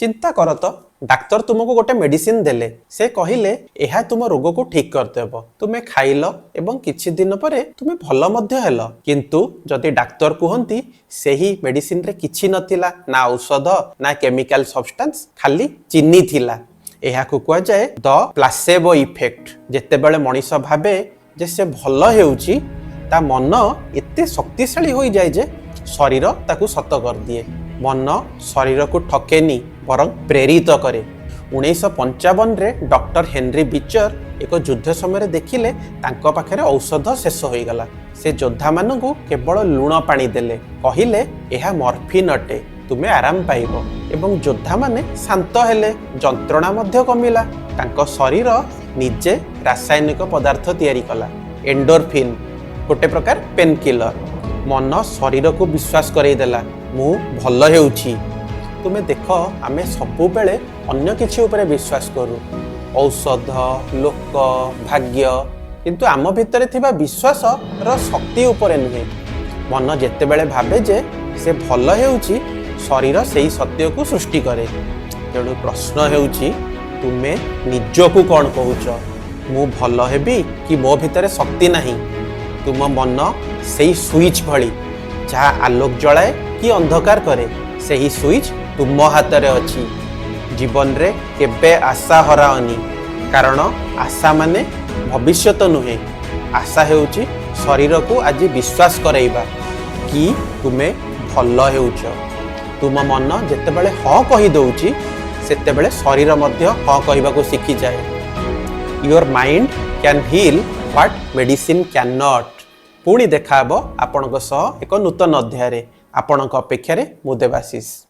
ଚିନ୍ତା କର ତ, ଡାକ୍ତର ତୁମକୁ ଗୋଟେ ମେଡିସିନ ଦେଲେ। ସେ କହିଲେ, ଏହା ତୁମ ରୋଗକୁ ଠିକ କରିଦେବ। ତୁମେ ଖାଇଲ ଏବଂ କିଛି ଦିନ ପରେ ତୁମେ ଭଲ ମଧ୍ୟ ହେଲ। କିନ୍ତୁ ଯଦି ଡାକ୍ତର କୁହନ୍ତି, ସେହି ମେଡିସିନରେ କିଛି ନଥିଲା, ନା ଔଷଧ ନା କେମିକାଲ ସବଷ୍ଟାନ୍ସ, ଖାଲି ଚିନି ଥିଲା। ଏହାକୁ କୁହାଯାଏ ଦ ପ୍ଲାସେବୋ ଇଫେକ୍ଟ। ଯେତେବେଳେ ମଣିଷ ଭାବେ ଯେ ସେ ଭଲ ହେଉଛି, ତା ମନ ଏତେ ଶକ୍ତିଶାଳୀ ହୋଇଯାଏ ଯେ ଶରୀର ତାକୁ ସତ କରିଦିଏ। ମନ ଶରୀରକୁ ଠକେନି, ବରଂ ପ୍ରେରିତ କରେ। 1955ରେ ଡକ୍ଟର ହେନରୀ ବିଚର ଏକ ଯୁଦ୍ଧ ସମୟରେ ଦେଖିଲେ, ତାଙ୍କ ପାଖରେ ଔଷଧ ଶେଷ ହୋଇଗଲା। ସେ ଯୋଦ୍ଧାମାନଙ୍କୁ କେବଳ ଲୁଣ ପାଣି ଦେଲେ। କହିଲେ, ଏହା ମର୍ଫିନ୍ ଅଟେ, ତୁମେ ଆରାମ ପାଇବ। ଏବଂ ଯୋଦ୍ଧାମାନେ ଶାନ୍ତ ହେଲେ, ଯନ୍ତ୍ରଣା ମଧ୍ୟ କମିଲା। ତାଙ୍କ ଶରୀର ନିଜେ ରାସାୟନିକ ପଦାର୍ଥ ତିଆରି କଲା, ଏଣ୍ଡୋରଫିନ୍, ଗୋଟେ ପ୍ରକାର ପେନ୍ କିଲର। ମନ ଶରୀରକୁ ବିଶ୍ୱାସ କରେଇ ଦେଲା, ମୁଁ ଭଲ ହେଉଛି। ତୁମେ ଦେଖ, ଆମେ ସବୁବେଳେ ଅନ୍ୟ କିଛି ଉପରେ ବିଶ୍ୱାସ କରୁ, ଔଷଧ, ଲୋକ, ଭାଗ୍ୟ, କିନ୍ତୁ ଆମ ଭିତରେ ଥିବା ବିଶ୍ୱାସର ଶକ୍ତି ଉପରେ ନୁହେଁ। ମନ ଯେତେବେଳେ ଭାବେ ଯେ ସେ ଭଲ ହେଉଛି, ଶରୀର ସେଇ ସତ୍ୟକୁ ସୃଷ୍ଟି କରେ। ତେଣୁ ପ୍ରଶ୍ନ ହେଉଛି, ତୁମେ ନିଜକୁ କ'ଣ କହୁଛ? ମୁଁ ଭଲ ହେବି କି ମୋ ଭିତରେ ଶକ୍ତି ନାହିଁ? ତୁମ ମନ ସେଇ ସୁଇଚ୍ ଭଳି, ଯାହା ଆଲୋକ ଜଳାଏ କି ଅନ୍ଧକାର କରେ। ସେହି ସୁଇଚ୍ ତୁମ ହାତରେ ଅଛି। ଜୀବନରେ କେବେ ଆଶା ହରାଅନି, କାରଣ ଆଶା ମାନେ ଭବିଷ୍ୟତ ନୁହେଁ। ଆଶା ହେଉଛି ଶରୀରକୁ ଆଜି ବିଶ୍ୱାସ କରାଇବା କି ତୁମେ ଭଲ ହେଉଛ। ତୁମ ମନ ଯେତେବେଳେ ହଁ କହିଦେଉଛି, ସେତେବେଳେ ଶରୀର ମଧ୍ୟ ହଁ କହିବାକୁ ଶିଖିଯାଏ। Your mind can heal what medicine can not. ପୁଣି ଦେଖାହେବ ଆପଣଙ୍କ ସହ ଏକ ନୂତନ ଅଧ୍ୟାୟରେ। ଆପଣଙ୍କ ଅପେକ୍ଷାରେ ମୁଁ ଦେବାଶିଷ।